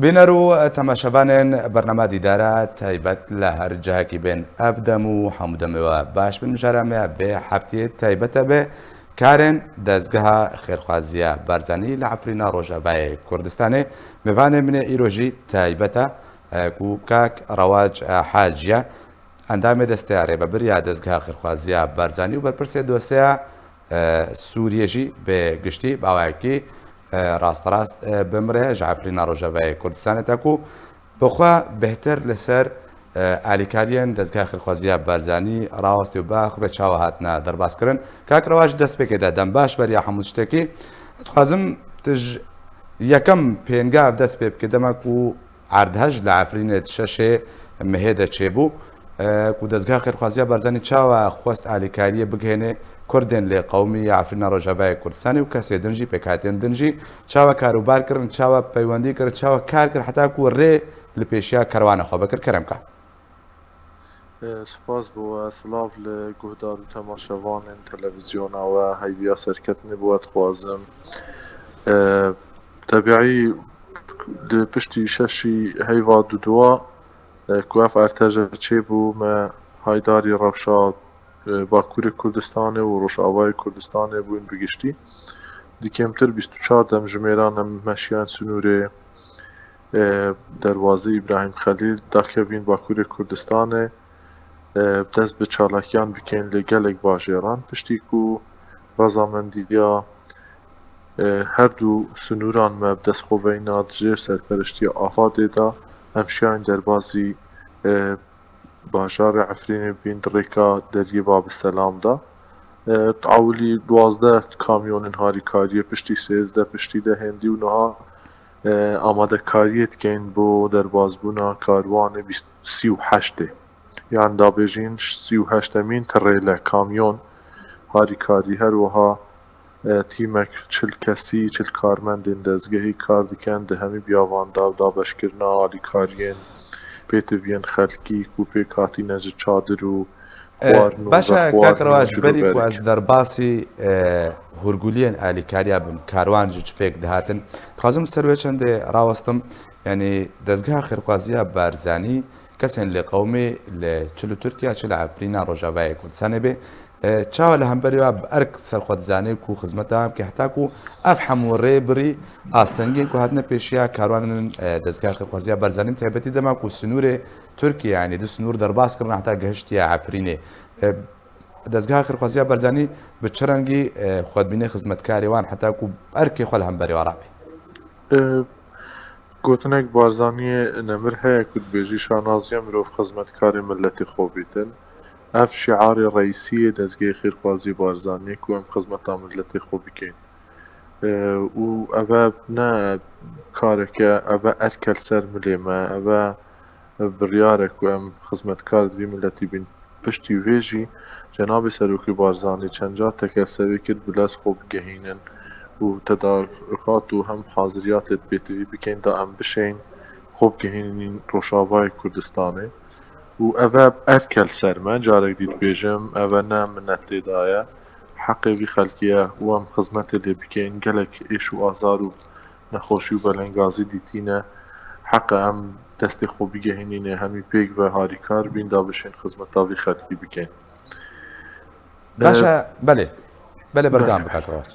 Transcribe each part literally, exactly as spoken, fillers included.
Bîner û temaşevanên bernama Dîdara taybet li her cihekî bên. Ev dem û hemû demê we baş bin. Mijara me ya vê heftiyê taybet e bi karên Dezgeha Xêrxwaziya Barzanî li Efrîna Rojavayê Kurdistanê. Mêvanê min ê îro jî taybet e, e, ku kak Rewac, e, Haciye, endamê desteya rêvebir ya Dezgeha Xêrxwaziya Barzanî û berpirsê dosyeya, e, Sûriyê jî bi giştî bi awayekî, e, rasterast, e, bi min re ji Efrîna Rojavayê Kurdistanê te ku bi xwe bêhtir li ser, e, alîkariyên Dezgeha Xêrxwaziya Barzanî rawestî û ba xwe çawa hatine derbaskirin. Kak Rewac, destpêkê de dem baş beriya hemû tiştekî. Dixwazim tu ji yekem pênge ev dest pê bike, dema ku erdhej li Efrînê di şeşê mehê de çêbû, e, ku Dezgeha Xêrxwaziya Barzanî çawa xwest alîkariyê bigihêne Kurdên lê qewimî ya Efrîna Rojavayê Kurdistanê û kesê din jî, pêkhatiyên din jî çawa karûbar kirin, çawa peywendî kirin, çawa kar kir heta ku rê li pêşiya kerwana xwe bikir. Kerem ka. E, spas bo we, silav li guhdar û temaşevanên televîzyona we, heyviya serketinê bo we dixwazim. E, tebîî di piştî şeşî heyva duduwa, e, ku ev erteje çêbû, me haydarî rewşa, e, Bakurê Kurdistanê û Rojavayê Kurdistanê bûn bi giştî. Di kêmtir bîst û çar demjimêran em meşiyan sinûrê, e, Derwazê Îbrahîm Xelîl dakevîn Bakurê Kurdistanê, e, dest bi çalakiyan bikên li gelek bajêran. Piştî ku razamendiya, e, her du sinûran me bi dest xwe veyna di jêr serperiştiya AFADê de, em şiyayên derbasî, e, bajarê Efrînê bîn di rêka deriyê Babiselam de. E, tawilî duwazdeh kamyonên harîkariyê, piştî sêzdeh, piştî deh hêndî û niha, e, amadekariyê dikeyn bo derbasbûna karwanê bîst, sî û heştê. Yan dabêjin sî û heştemîn tirêle kamyon harîkarî, her wiha, e, tîmek çil kesî, çil karmendên dezgehê kar dikin, di hemî biyavan de dabeşkirina alîkariyên pêtiviyên xelkî ku pêk hatîne ji çadir û, e, xwarin û, baş e, vexwarin û, kak Rewac, berî ku ez derbasî, e, hûrguliyên alîkariya bim, karwan ji çi pêk dihatin, dixwazim ser wê çendê rawestim, yanî Dezgeha Xêrxwaziya Barzanî kesên lê qewimî li çi li Tirkiye, çi li Efrîna Rojavayê Kurdistanê bê, e, çawa li hemberî wa bi erk ser xwe dizane ku xizmeta wan bike, heta ku ev hemû rê birî astengiyên ku hatine pêşiya karwanên, e, Dezgeha Xêrxwaziya Barzanî, bi taybetî dema ku sinûrê Tirkiye, yanî du sinûr derbas kirine heta gihiştiye Efrînê. E, Dezgeha Xêrxwaziya Barzanî bi çi rengî, e, xwe dibîne xizmetkarê wan heta ku erkê xwe li hemberî wa rabe? E, Gotinek Barzaniyê nemir heye ku dibêjî, şanaziya mirov xizmetkarê miletê xwe bîtin. Ev şiarê reîsî yê Dezgehê Xêrxwazî Barzaniyê ku em xizmeta miletê xwe bikeyn. E, û ev e ne kareke, ev e erke li ser milê me, ev e biryarek ku em xizmetkar di vî miletî bîn. Piştî vê jî Cenabê Serokê Barzanî çend car tekelsevê kir bi lez xwe bigehînin û tedarûkat û hem haziriyatê pêtivî bikeyn da em bişên xwe bigehînin Rojavayê Kurdistanê. Û ev e erke li ser me, carek dî dibêjim, ev e ne minet tê de ye. Heqê vî xelkê ye û em xizmetê lê bikeyn. Gelek êş û azar û nexweşî û belengazî dîtîne. Heq e em destê xwe bigehînîne, hemî pêk ve harîkar bîn da bişên xizmeta vî xelkî bikeyn. Baş e, belê. Belê, berdewam bike, kak Rewaç.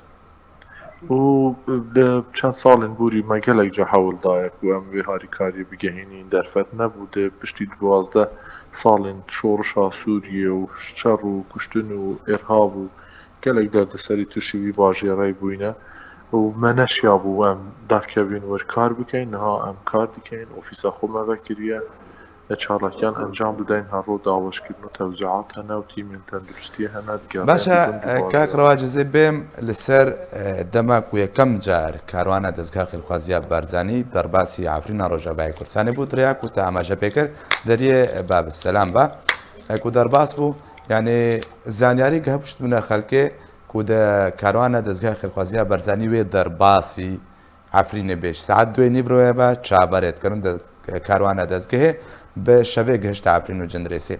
Û bi çend salên borî me gelek ca hewl daye ku em vê harîkariyê bigehînîn. Derfet nebû, di piştî duwazdeh salên şorişa Sûriyê û şer û kuştin û îrhab û gelek derdeseriya tûşî vî bajêrê bûyne û me neşiyabû em dakevîn wir kar bikeyn. Niha em kar dikeyn, ofîsa xwe me vekiriye. E, çalakiyan encam dideyn, her roj dawaşkirin û tewziat hene û tîmên tenduristiyê hene, digerin. Baş e, e, kak Rewac, ez ê bêm li ser, e, dema ku yekem car karwana Dezgeha Xêrxwaziya Barzanî derbasî Efrîna Rojavayê Kurdistanê bû, di rêya ku te amaje pê kir, deriyê Bab Selam ve, e, ku derbas bû. Yanî zanyarî gihiştibûne xelkê ku de karwana Dezgeha Xêrxwaziya Barzanî wê derbasî Efrînê bê. Ji saet duê nîv re ve çavberê dikirin, de, karwana dezgehê bi şevê gihişte Efrîn û Cindirêsê.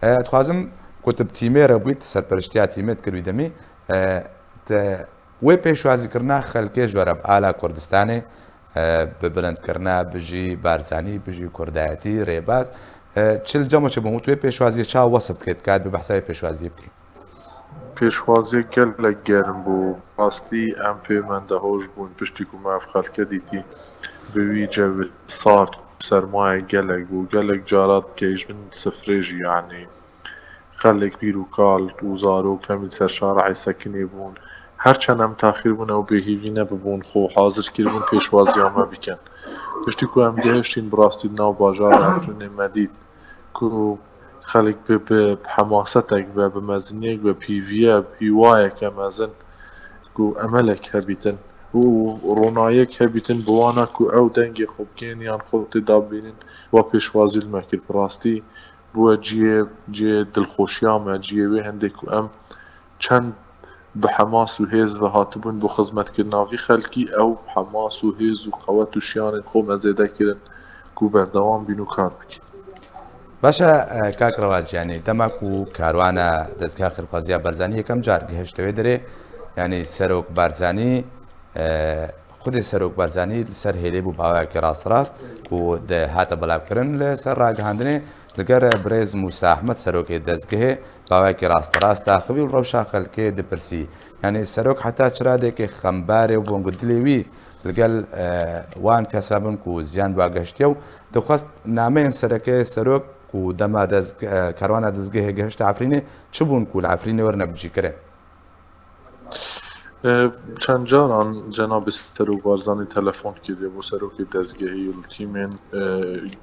E, dixwazim ku tu bi tîmê re bûyî, tu serperiştiya tîmê dikir wî demî, e, te wê pêşwazîkirina xelkê ji we re bi ala Kurdistanê, e, bi bilindkirina bijî Barzanî, bijî Kurdayetî, rêbaz. E, çi li cem we çêbûn û tu wê pêşwaziyê çawa wesif dikî, dikare bi behsa wê pêşwaziyê bikî? Pêşwaziya gelek germ bû. Rastî em pê mendehoj bûn piştî ku me ev xelke dîtî. Bi wî cewê sard, sermaye gelek bû. Gelek cara dikey ji bin sifrê jî, yanî xelek pîr û kal û zarok hemî li ser şarehê sekinî bûn. Her çend em taxîr bûn, ew bêhîvî nebibûn, xwe hazir kiribûn pêşwaziya me bikin. Piştî ku em gehiştîn, bi rastî di nav bajarê Efrînê me dît ku xelk bi, bi, bi hemasetek ve, bi meziniyek ve, pîviye, bi hîwayeke mezin ku emelek hebîtin û ronayek hebîtin bi wana ku ew dengê xwe bigihînin yan xwe tê de bibînin, wa pêşwazî li me kir. Bi rastî bûye cihê, cihê dilxweşiya me, cihê wê hindê ku em çend bi hemas û hêz ve hatibûn bo xizmetkirina vî xelkî, ew hemas û hêz û qewet û şiyanên xwe me zêde kirin ku berdewam bîn û kar bikin. Baş e, e, kak Rewac, yanî dema ku karwana Dezgeha Xêrxwaziya Barzanî yekem car gihişte wê derê, yanî Serok Barzanî, e, xwedê Serok Barzanî li ser hêlê bû bi awayekî rasterast ku de hate belavkirin li ser ragihandinê li gel birêz Mûsa Ehmed, serokê dezgehê, bi awayekî rasterast daxivî û rewşa xelkê dipirsî. Yanî Serok heta çi radekê xembarê û bongudilê wî li gel, e, wan kesa bin ku ziyan bi wa gehiştiye û dixwest nameyên sereke Serok ku dema dezg-, e, karwana dezgehê gehişte Efrînê çi bûn ku li Efrînê werine bicîkirin? E, Çend caran cenabê Serok Barzanî telefon kiriye bo serokê dezgehî û li tîmên, e,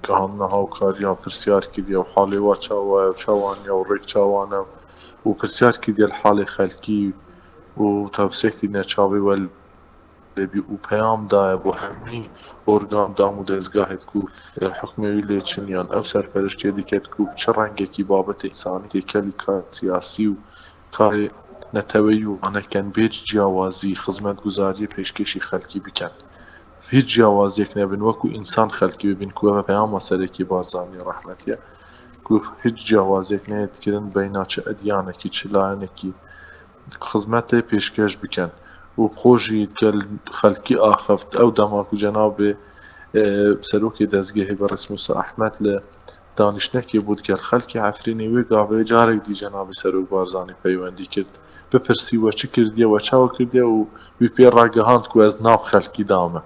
gihandina hawkariyan pirsyar kiriye û halê wa çawa ye, çawa niye û rêk çawa ne û pirsyar kiriye li halê xelkî û tewsiye kirine çavê we lê bî û peyam daye bo hemî organ, dam û dezgahê ku, e, hukmê wî lê çin yan ew serperiştiyê diket ku bi çi rengekî babetê însanî, têkelî karê siyasî û karê neteweyî û wane ken bê ciyawazî xizmetguzariyê pêşkêşî xelkî bikin. Hiç ciyawaziyek nebin, wekû însan xelkî bibin ku ev e peyama serekî Barzanî rehmetî ye. Ku hiç ciyawaziyek neyê dikirin beyna çi edyanekî, çi layenekî xizmetê pêşkêş bikin û bi xwe jî digel xelkî axeft. Ew dema ku cenabê, e, serokê dezgehê Berêz Mûsa Ehmed li danîştnekê bû digel xelkê Efrînê, wê gavê carek dî cenabê Serok Barzanî peywendî kir. Bipirsî we çi kirdiye, we çawa kirdiye û wî pê ragihand ku ez nav xelkî de me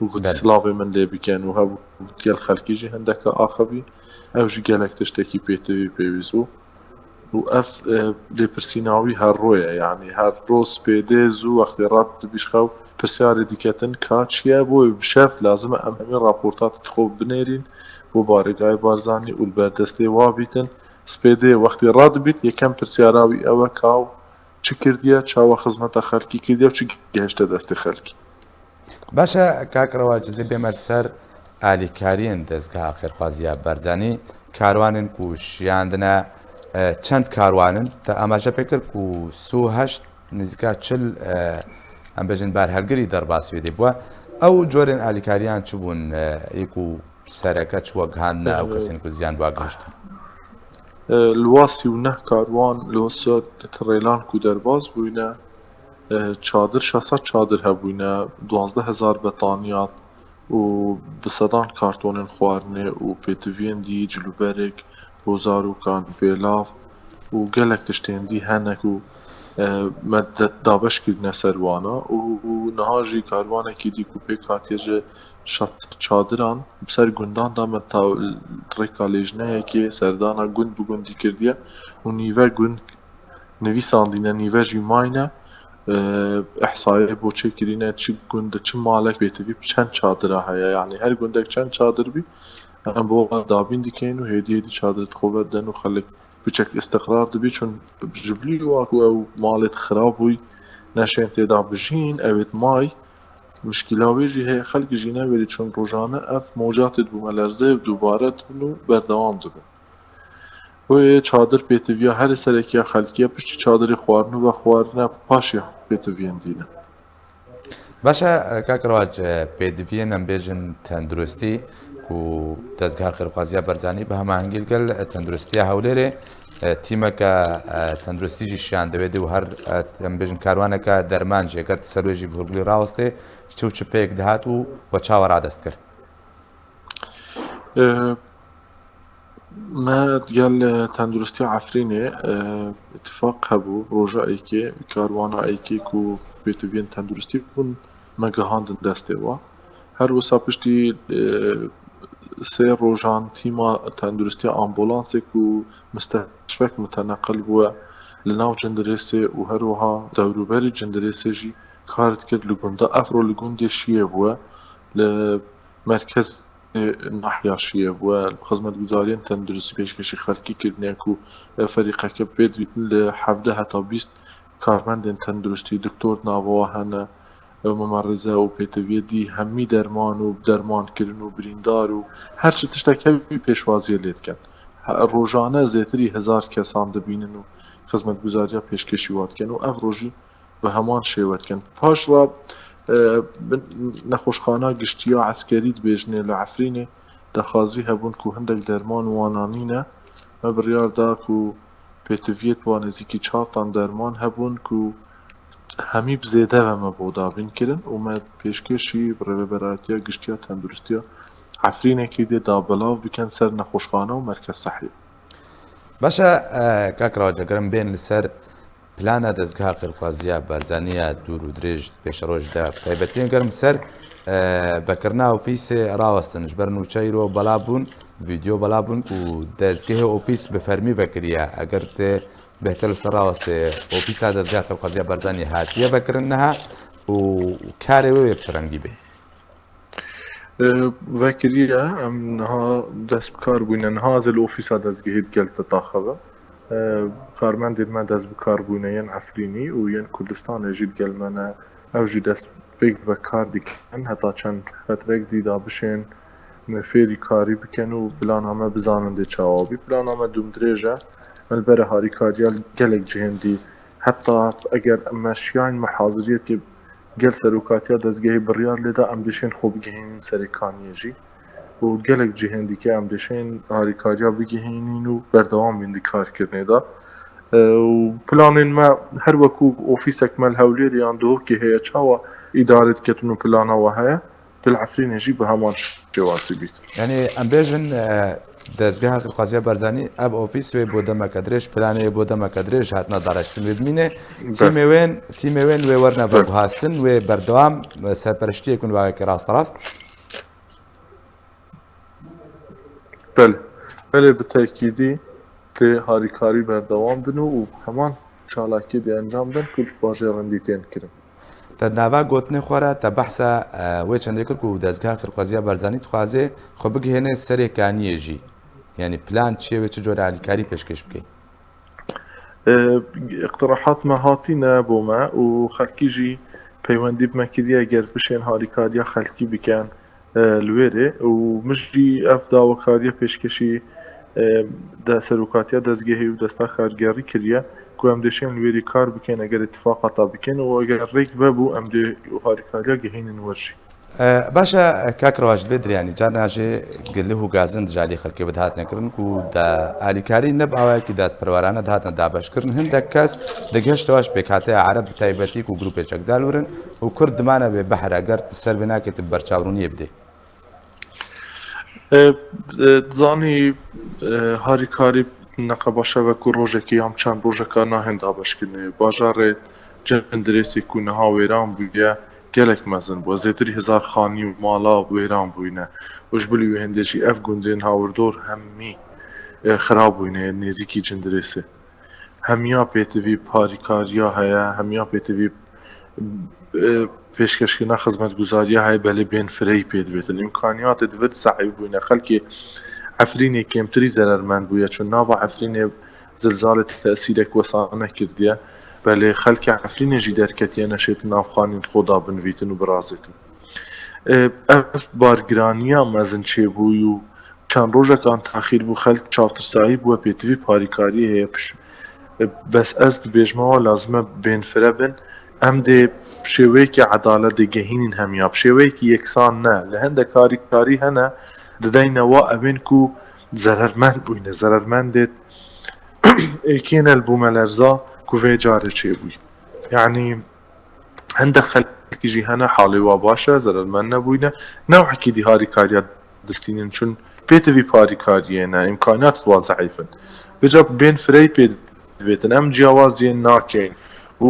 û got, Belê. Silavê min lê bikin û hebû digel xelkî jî hindeka axivî. Ew jî gelek tiştekî pêtivî pêwîst bû. û ev, e, lêpirsîna wî her ro ye, yanî her ro spêdê zû wextê rat dibî ji xew pirsyarê diketin ka çi ye, bo bi şev lazim e em hemî raporta xwe binêrîn bo baregayê Barzanî û li ber destê wa bîtin. Spêdê wextê radibît, yekem pirsyara wî ew e ka çi kirdiye, çawa xizmeta xelkî kirdiye û çi gehişte destê xelkî. Baş e, kak Rewac, ez ê bême li ser alîkariyên Dezgeha Xêrxwaziya Barzanî, karwanên ku şiyandine, e, çend karwan in, te amaje pê kir ku sî û heşt nêzîka çil, e, em bêjin berhevgirî derbasî wê dê bûye. Ew corên alîkariyan çi bûn, e, ê ku sereke çi we gihandine ew kesên ku ziyan bi wa gihiştin? E, li wa sî û neh karwan, li wa sî û neh rêlan ku derbas bûyne, e, çadir, şeş sed çadir hebûyne, duwazdeh hezar betaniya û bi sedan kartonên xwarinê û pêtiviyên dî, cilûberek bo zarokan, pêlav û gelek tiştên dî hene ku, e, me de-, dabeş kirine ser wana û, û niha jî karwanekî dî ku pêk hatiye ji şeş sed çadiran bi ser gundan de me ta rêka lêjneyekê serdana gund bi gundî kirdiye û nîve gund nivîsandîne, nîve jî mayne. E, Ihsayê bo çêkirîne çi gund, çi malek pêtivî bi çend çadira heye, yanî her gundek çend çadir bî, em bo wan dabîn dikeyin û hêdî hêdî çadir di xwe ve den û xelk piçek îstiqrar dibî, çun ji bilî wa ku ew malê xirab bûy, neşên tê de bijîn, ew ê may. Mişkîla wê jî heye, xelk jî neverî, çun rojane ev mewcatê dibû me lerzê dubare dibin û berdewam dibin. Wê çadir pêtiviya herê serekiya xelkiye, piştî çadirê xwarin û vexwarine paşê pêtiviyên dî ne. Baş e, kak Rewac, pêdiviyên em bêjin tenduristî ku Dezgeha Xêrxwaziya Barzanî bi hemahengî li gel Tenduristiya Hewlêrê e, tîmeke, e, tenduristî jî şiyan divê dê û her, e, em bêjin karwaneke derman jî eger tu ser wê jî bi hûrgulî rawestê, çi û çi pêk dihat û we çawa radest kir? E, Me digel, e, Tenduristiya Efrînê, e, îtifaq hebû, roja êkê, karwana êkê ku pêtiviyên tenduristî bûn, me gihandin destê wa. Her wisa piştî, e, sê rojan tîma tenduristiya ambulansê ku misteşfek muteneqil bûye li nav Cindirêsê û her wiha dewrûberî Cindirêsê jî kar dikir li gunda. Evro li gundê Şiyê bûye, li merkez nahya Şiyê bûye, xizmetguzariyên tenduristî pêşkêşî xelkî kirine ku ferîqeke pê dibîtin li hevdeh heta bîst karmendên tenduristî, doktor di nava wa hene, mumerrize û pêtiviyê dî hemî derman û dermankirin û birîndar û her çi tiştek heye wî pêşwaziyê lê dikin. He-, rojane zêtirî hezar kesan dibînin û xizmetguzariya pêşkêşî wa dikin û ev rojî bi heman şêwe dikin. Paş re, e, bi nexweşxana giştiya eskerî dibêjinê li Efrînê daxwazî hebûn ku hindek derman wan anîne. Me biryar da ku pêtiviyê wa nêzîkî çar tan derman hebûn ku hemî bi zêde ve me bo dabîn kirin û me pêşkêşî bi rêveberayetiya giştiya tenduristiya Efrînê kiriye da belav bikin ser nexweşxane û merkez sehiyê. Baş e, e, kak Rawac, eger em bên li ser plana dezgeha Qêrxwaziya Barzanî ya dûr û dirêj pêşeroj de, bi taybetî eger em ser, e, vekirina ofîsê rawestin, ji ber nûçe îro bela bûn, vîdeo bela bûn ku dezgehê ofîs bi fermî vekiriye. Eger tê bêhtir li ser rawestê, ofîsa dezgeha Qêrxwaziya Barzanî hatiye vekirin niha û karê wê wê bi çi rengî bê? E, vekiriye, em niha dest bi kar bûyne. Niha ez ê li ofîsa dezgehê digel te taxivim. E, karmendên me dest bi kar bûyne yên Efrînî û yên Kurdistanê jî digel me ne. Ew jî dest pêk ve kar dikin. Heta çend fetrek dî da bişên me fêrî karî bikin û plana me bizanin dê çawa bî. Plana me dûmdirêj e. Me li ber harîkariya gelek cihên dî, heta eger me şiyayên me haziriyetê gel serokatiya dezgehê biryar lê da, em dê şên xwe bigihînin serê kaniyê jî û gelek cihên dîke em dê şên harîkariya bigihînin û berdewam bîn di karkirinê de. E, û planên me her weku ofîsek me li Hewlêrê yan Duhokê heye, çawa îdare diketin û plana we heye, di li Efrînê jî bi heman şêwazî bît. Yanî em bêjin, e, dezgeha Qirxaziya Barzanî, ev ofîs wê bo demeke dirêj, planê wê bo demeke dirêj hatina dareştin wê dimîne. Bes. Tîmê wên, tîmê wên wê werine Bes. veguhastin, wê berdewam, e, serpereştiyê kun wayekî rasterast. Belê. Belê, bi tekîdî tê harîkarî berdewam bin û heman çalakî dê encam bin ku ji bajê rindî tên kirin. Te nava gotinê xwe re te behsa, e, wê çendê kir ku dezgeha Qirxwaziya Barzanî dixwaze xwe bigihêne serê kaniyê jî. Yanî plan çi ye wê çi cure alîkarî pêşkêş bike? E, iqtirahat me hatîne bo me û xelkî jî peywendî bi me kiriye, eger bişên harîkariya xelkî bikin, e, li wê rê û min jî ev dawekariya pêşkêşî, e, de serokatiya dezgehê û desta kargerî kiriye ku em dê şên li wê rê kar bikin, eger îtifaqata bikin û eger rêk vebû, em dê harîkariya gihînin wir jî. E, baş e, kak Rewac, divê diryanî carna jê gilih û gazin di jalî xelkê ve dihatine kirin ku da alîkarî ne bi awayekî dadperwerane dihatine dabeşkirin. Hindek kes digihişte ji pêkhateya Ereb bi taybetî ku grûpê çekdar wirin û Kurd dimane bê behr eger tu ser vê nakê tu bi berçavroniyê bidê. E, e, dizanî, e, harîkarî neqe baş e, wekû rojekê yan çend rojeka nahên dabeşkirinê. Bajarê Cindirêsê ku niha wêran bûye, gelek mezin bû. Zêtirî hezar xanî û mala wêran bûyne. Û ji bilî wê hindê jî ev gundên hawirdor hemî, e, xirab bûyne, nêzîkî Cindirêsê. Hemiya pêtivî harîkariya heye, hemiya pêtivî, e, pêşkêşkirina xizmetguzariya heye, belê bên fireyî pê dibêtin. Îmkaniyatê di vir saîb bûyne. Xelkê Efrînê kêmtirî zerermend bûye, çun nava Efrînê zilzalê tesîrek wesa nekirdiye. Belê xelkê Efrînê jî derketiye neşêtin nav xanên xwe da binivîtin û birazêtin. E, ev bargiraniya mezin çêbû û çend rojekan taxîr bû, xelk çavtirsayî bû, pêtivî harîkariyê heye piş-, e, bes ez dibêjme wa lazim e bên fire bin. Em dê bi şêweyekî edalet dê gehînîn hemiya, bi şêweyekî yeksan ne. Li hindek harîkarî hene, dideyne wa evên ku zerermend bûyne, zerermendê êkê ne li Bûmelerza ku vê carê çêbûyî. Yanî hindek xelkî jî hene halê wa baş e, zerermend nebûyîne. Newhekî dî harîkariya distînin, çun pêtivî parîkariyê ne, îmkaniyat wa zeîf in. Vêca bên firey pê divêtin, em ciyawaziyên nakeyn û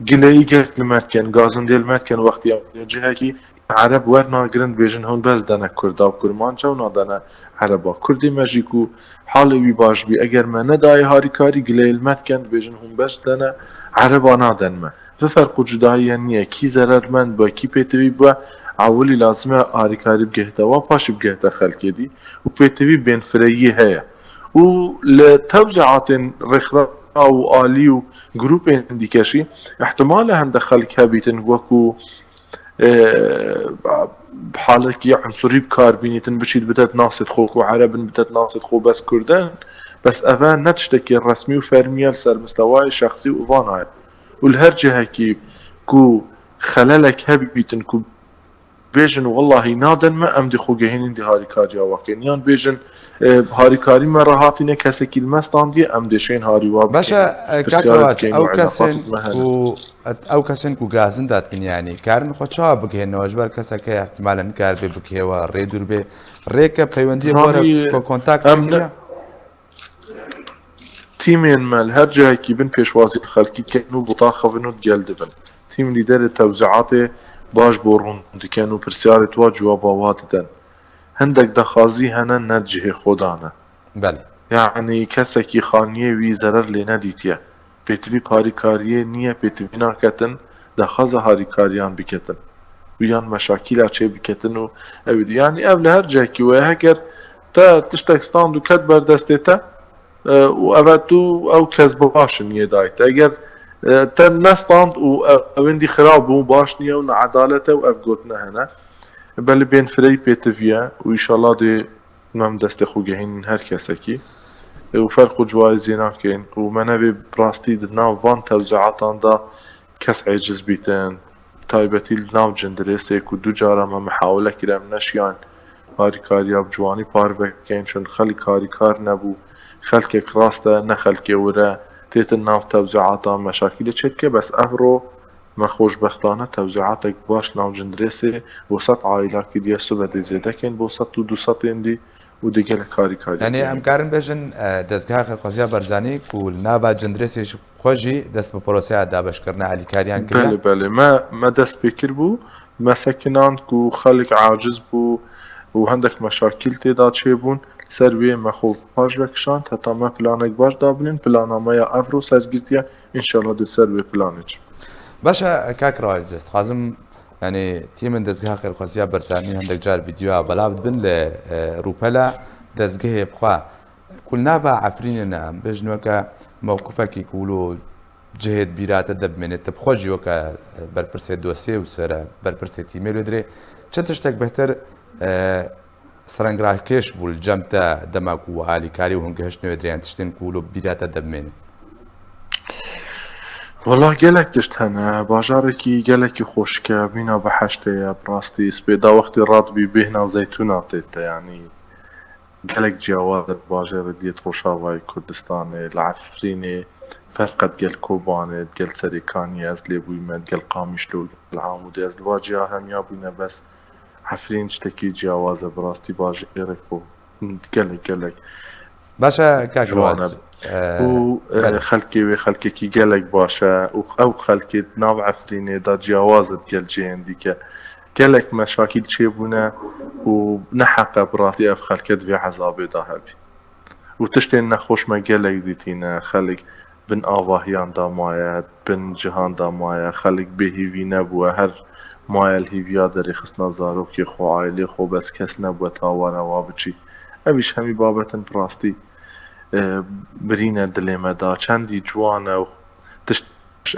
gileyîgek li me dikin, gazindê li me dikin, wextî em cihekî Ereb wernagirin, dibêjin hûn bes dene Kurda û Kurmanca û nadene Ereba. Kurdê me jî ku halê wî baş bî, eger me nedayê harîkarî, gileyê li me dikin, dibêjin hûn bes dene Ereba, naden me. Vê ferq û cudayiye niye. Kî zerermend bû, kî pêtivî bû, ewilî lazim e harîkarî bigihte wa, paşî bigihte xelkê dî û pêtivî bênfireyî heye. Û li tewzeatên rêxra û alî û grûpên dîke jî ihtimal e hende xelk hebîtin wekû e, bi halekî unsurî bi kar bînîtin, biçît bidet nasêt xwe ku Ereb in, bidet nasêt xwe bes Kurd in. Bes eve ne tiştekî resmî û fermî ye, li ser mistewayê şexsî û vana ye. Û li her cihekî ku xelelek hebîtin ku bêjin, wellahî nadin me, em dê xwe gehînin dê harîkariya we kên. Yan bêjin, e, harîkarî me re hatîne, kesekî li me standiye, em dê şên harî wa Baş e, bikên. E, kak Pirsyarê Rewaç, dikên ew û kesên îlafat me hene. Ku, ew kesên ku gazin dadikin, yanî, karin xwe çawa bigihêne we? Ji ber keseke ihtimale nikaribe bigihê we, rê dûr bê. Rêke peywendiyê we re Zanî, ko-, kontak em ne, kiriye? Tîmên me li her cihekî bin pêşwazî xelkî dikin û bota xivin û digel dibin. Tîm lîderê tewzeatê baş bo rûn dikin û pirsyarê tu wa cewaba wa didin. Hindek daxwazî hene ne cihê xwe dane. Belê. Yanî kesekî xaniyê wî zerer lê nedîtiye. Pêtivî parîkariyê niye, pêtivî naketin, daxwaza harîkariyan biketin. Û yan meşakîla çê biketin û ew dî. Yanî ev li her cihekî we ye. Heger te tiştek stand û ket ber destê te, e, û eve tu ew kes baş in yê dayî te. Eger, e, te nestand û ew, ewên dî xirab bû, baş niye û needalet e û ev gotine hene. Belê bên fireyî pêtivî ye û îşallah dê em destê xwe gehînin her kesekî. Û ferq û civayî zî nakin. Û me nevê bi rastî di nav van tewzeatan de kes êciz bîtin. Taybetî li nav Cindirêsê ku du cara me mihawile kir, em neşiyan harîkariya bi ciwanî parve keyn, çun xelk harîkar nebû. Xelkek rast e, ne xelkê wir e, têtin nav tewzeatan, meşakîlê çêdike. Bes evro me xweşbextane tewzeatek baş nav Cindirêsê bo sed aîla kiriye, sibe dê zêde kên bo sed û du sed ên dî û dê gelek harîkarî Yanî bikînin. Em karin bêjin, e, Dezgeha Xêrxwaziya Barzanî ku li nava Cindirêsê ji xwe jî dest bi proseya dabeşkirina alîkariyan kiriye? Belê, belê. Me, me dest pê kir bû, me sekinand ku xelk aciz bû û hindek meşakîl tê de çêbûn. Ser wê me xwe paş vekişand, heta me planek baş dabinin, plana me ya evro sergirtiye, înşallah dê ser wê planê çin. Baş e, kak Rewaç, ez dixwazim, yanî, tîmên Dezgeha Xêrxwaziya Barzanî hindek car vîdyoya belav dibin li, e, rûpela dezgehê bi xwe. Ku li nava Efrînê ne, em bêjin weke mewqifekî ku wilo cihê di bîra te de bimêne, tu bi xwe jî weke, e, berpirsê dosyê û sere berpirsê tîmê li wê dirê, çi tiştek bêhtir, e, serengrakêş bû li cem te dema ku alîkarî û hûn gihiştin wê dirê, yan tiştên ku wilo bîra te de bimêne? Wela gelek tişt hene. Bajarekî gelekî xweşik e, mîna behiştê ye, bi rastî spêda wextê radibî bêhna zeytûna tê te, yanî gelek ciyawaz e bajêrê diyê di Rojavayê Kurdistanê, li Efrînê, ferq e digel Kobanê, digel Serêkaniyê, ez lê bûyîme, digel Qamişlo, digel Amûdê, ez li va ciya hemiya bûyîme, bes Efrîn tiştekî ciyawaz e, bi rastî bajêrek xwe gelek, gelek Baş e, kak ciwan Rewaç, e. E, û, e, belê. Xelkê wê xelkekî gelek baş e û ew xelkê di nav Efrînê de ciyawaz e digel cihên dîke. Gelek meşakîl çêbûne û neheq e bi rastî ev xelke di vê ezabê de hebî. Û tiştên nexweş me gelek dîtîne, xelk bin avahiyan de maye, bin cihan de maye, xelk bêhîvî nebûye, her maye li hîviya derêxistina zarokê xwe, aîlê xwe, bes kes nebûye tawara wa biçî. Ev îş hemî babetin bi rastî, e, birîne dilê me da. Çendî ciwan e û tişt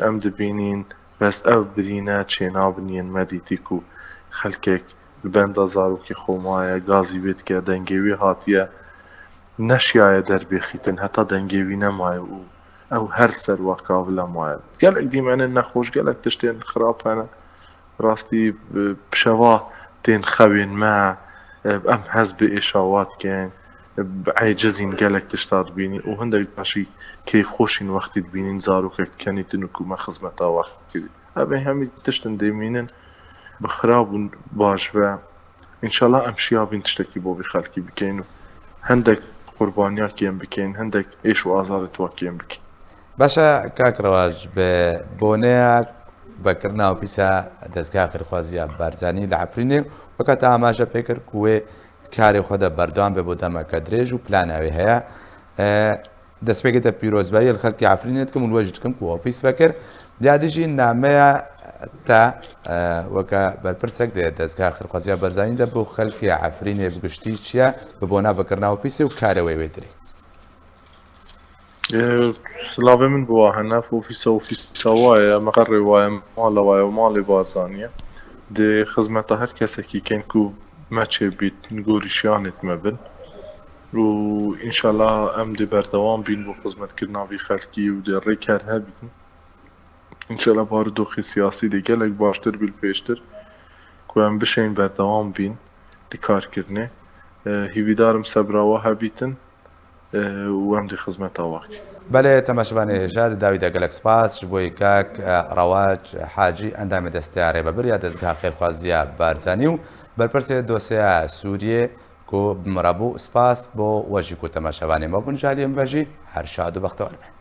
em dibînîn, bes ev birîne çênabin yên me dîtî ku xelkek li benda zarokê xwe maye, gazî wê dike, dengê wê hatiye, neşiyaye derbêxîtin, heta dengê wî nemaye û ew her ser wa kavile maye. Gelek dîmenên nexweş, gelek tiştên xirab hene. Rastî, bi, bi şeva tên xewên me, e, em hez bi êşawa dikin. bi ecizîn gelek tişta dibînî û hindek caşî keyfxweşîn wextî dibînîn zarokek dikenîtin û ku me xizmeta we kirî. Ev ê hemî tiştin dêmînin bi xirab û baş ve. Înşallah em şiyabîn tiştekî bo vî xelkî bikeyn û hindek qurbaniyakî em bikeyn, hindek êş û azarê tuwakî em bikeyn. Başe, kak Rewac, bi boneya vekirina ofîsa Dezgeha Xêrxwaziya Barzanî li Efrînê, weke te amaje pê kir ku wê karê xwe de berdewam be bo demeke dirêj û plana wê heye. E, destpêkê te pîrozbayî li xelkê Efrînê dikim û li we jî dikim ku ofîs vekir. Diyadî jî nameya te, e, weke berpirsek di Dezgeha Xêrxwaziya Barzanî de bo xelkê Efrînê bi giştî çi ye, bi bona vekirina ofîsê û karê wê wê dirê. Silavê min bi wa hene, ofîsa ofîsa wa ye, meqerê wa ye, mala wa ye û malê Barzanî ye. Dê xizmeta her kesekî kên ku me çêbît, gorî şiyanêt me bin. Û înşallah em dê berdewam bîn bo xizmetkirina vî xelkî û dê rêker hebîn. Înşallah barodoxê siyasî dê gelek baştir bî li pêştir ku em bişên berdewam bîn li karkirinê. E, hîvîdar im sebra we hebîtin, e, û em dê xizmeta we bikin. Belê, temaşevanê hêja, di dawî de gelek spas ji bo kak, e, Rewac Hacî, endamê desteya rêvebir ya Dezgeha Xêrxwaziya Barzanî û berpirsê dosyeya Sûriyê ku bi min re bû. Spas bo we jî ku temaşevanê me bûn. Ji aliyê min ve jî her şad û bextewar be.